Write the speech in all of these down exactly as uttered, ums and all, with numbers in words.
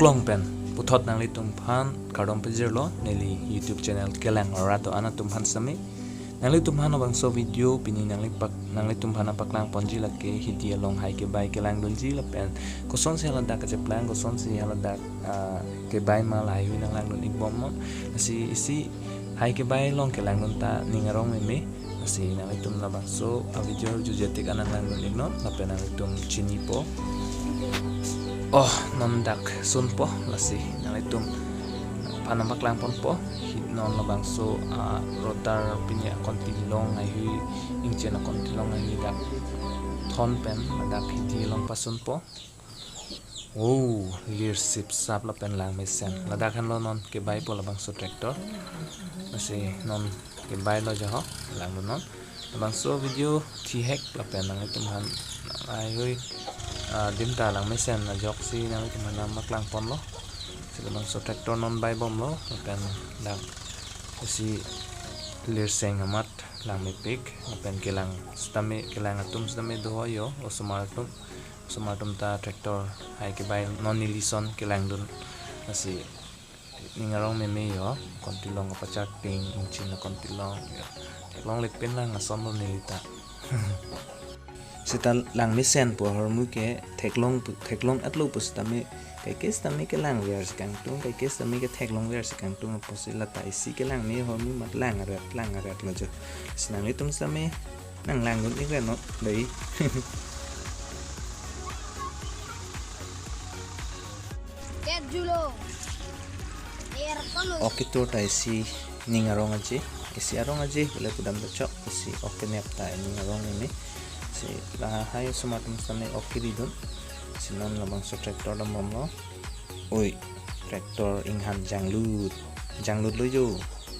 Along pen puthot nanglitum aphan kardom pajirlo neli YouTube channel kelang arat do-an atum aphan sitame. Nanglitum aphan labangso video pini nangli pak, nanglitum aphan paklang ponji lake hidi along hai kebai kelangdunji lapen kosonsi haladak kacheplang, kosonsi haladak, ah, kebai ma lahai hui nanglangdun-ik bomnon. Lasi isi hai kebai along kelangdun ta ning arong meme. Lasi nanglitum labangso a video arjujetik an nanglangdun-iknon lapen nanglitum chinipo. Oh, non dak sunpo, lasi nanglitum aphan nangpaklang ponpo. Hi non labangso, ah, rotar pini akonti along hai hui, ingchen akonti along hai hui dak thon pen ladak hidi along pasunpo. Oh, lir sip sap lapen lang mesen. Ladak henlo non kebaipo labangso tractor. Lasi non kebailo jo ho, langdunnon. Labangso video thihek lapen nanglitum aphan hai hui, ah, adim ta lang mesen ajoksi nanglitum aphan nangpaklang ponlo. Lasi labangso tractor non bai bomlo lapen dak isi lir seng amat lang mepik lapen kelang sitame, kelang atum sitame do ho jo, osomar atum. Osomar atum ta tractor hai kebai non neli son kelangdun. Lasi ning arong meme jo, akonti along kapacharting, ingchen akonti along jo. Theklonglepen lang asonlo neli ta. Seta lang mesenpo ahormu ke theklong pu, theklong-etlo pu sitame, kaike sitame kelangver si kangtung, kaike sitame ketheklongver si kangtung apotsi lata isi kelang me ahormu mat lang aret, lang aretlo jo. Si nanglitum sitame nanglangdun-ik re not dei. Ket julo. Aircon lo. Okay, to ta isi ning arong aje, isi arong aje, bole pudam ta chok, isi okay nep ta ning arong ini. Si lahai osomar atum sitame okay ridun. Si non labangso tractor dam bomlo. Oi, tractor inghan janglut. Janglutlo jo.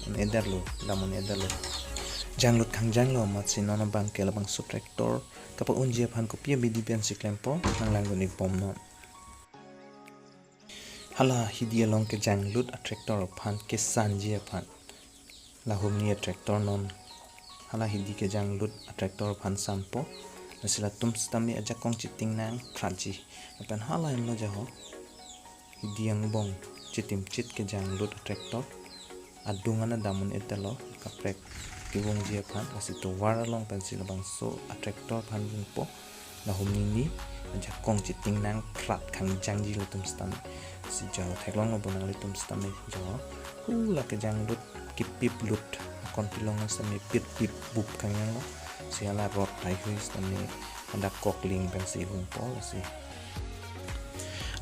Un-edetlo, dam un-edetlo. Janglut kangjanglo amatsi non abangke labangso tractor kapa-unji aphan kopi abidi pensi klempo, nanglangdun-ik bomnon. Hala hidi along kejanglut a tractor aphan kesanji aphan, lahumni a tractor non hala hidi kejanglut a tractor aphan sanpo. Lasi latum sitame ajakong chiting nangphratji. Lapen hala henlo jo ho, hidi angbong chitimchit kejanglut a tractor. Adung an dam un-edetlo, kaprek kevungji aphan. Lasi tovar along pensi labangso a tractor aphan vungpo. Lahumni ni ajakong chiting nangphrat kangjangji latum sitame. Si jo theklonglo bo nanglitum sitame jo. Hu la kejanglut kipiplut, akonti along sitame pip pip bup kangjanglo. Si hala rot hai hui sitame hadak kokling pensi vungpo, lasi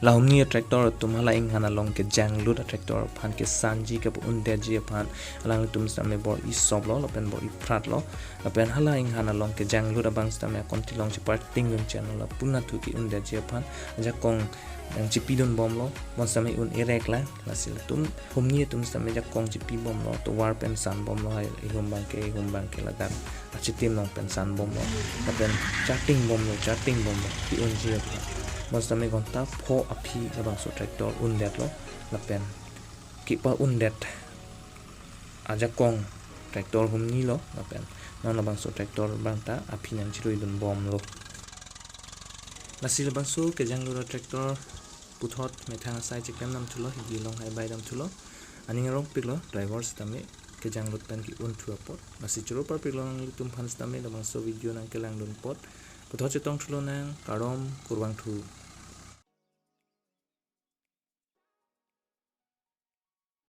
lahumni a tractor atum hala inghan along kejanglut a tractor aphan kesanji kapa-undetji aphan alanglitum sitame bor-i soplo lapen bor-i phratlo. Lapen hala inghan along kejanglut abang sitame akonti along chepartingdun chenglo, lapu nathu ke-undetji aphan ajakong nangchipidun bomlo, bonsitame un-erek lang. Lasi latum humni atum sitame jakong chipi bomlo, tovar pen san bomlo, hai ihum abangke, ihum abangke ladak achitim along pen san bomlo. Lapen charting bomlo, charting bomlo, pi-unji aphan. Bonsitame ghonta pho aphi labangso tractor undetlo. Lapen kepa-undet ajakong tractor humnilo. Lapen non labangso tractor abang ta aphi nangchiruidun bomlo. Lasi labangso kejanglut a tractor puthot methang asai cheklem damthulo, hidi along hai bai damthulo. Aning arongpiklo, driver sitame kejanglut pen ke-unthu apot. Lasi choro parpiklo nanglitum aphan sitame labangso video nangkelangdun apot. Puthot chetongthulonang, kardom, kurvangthu.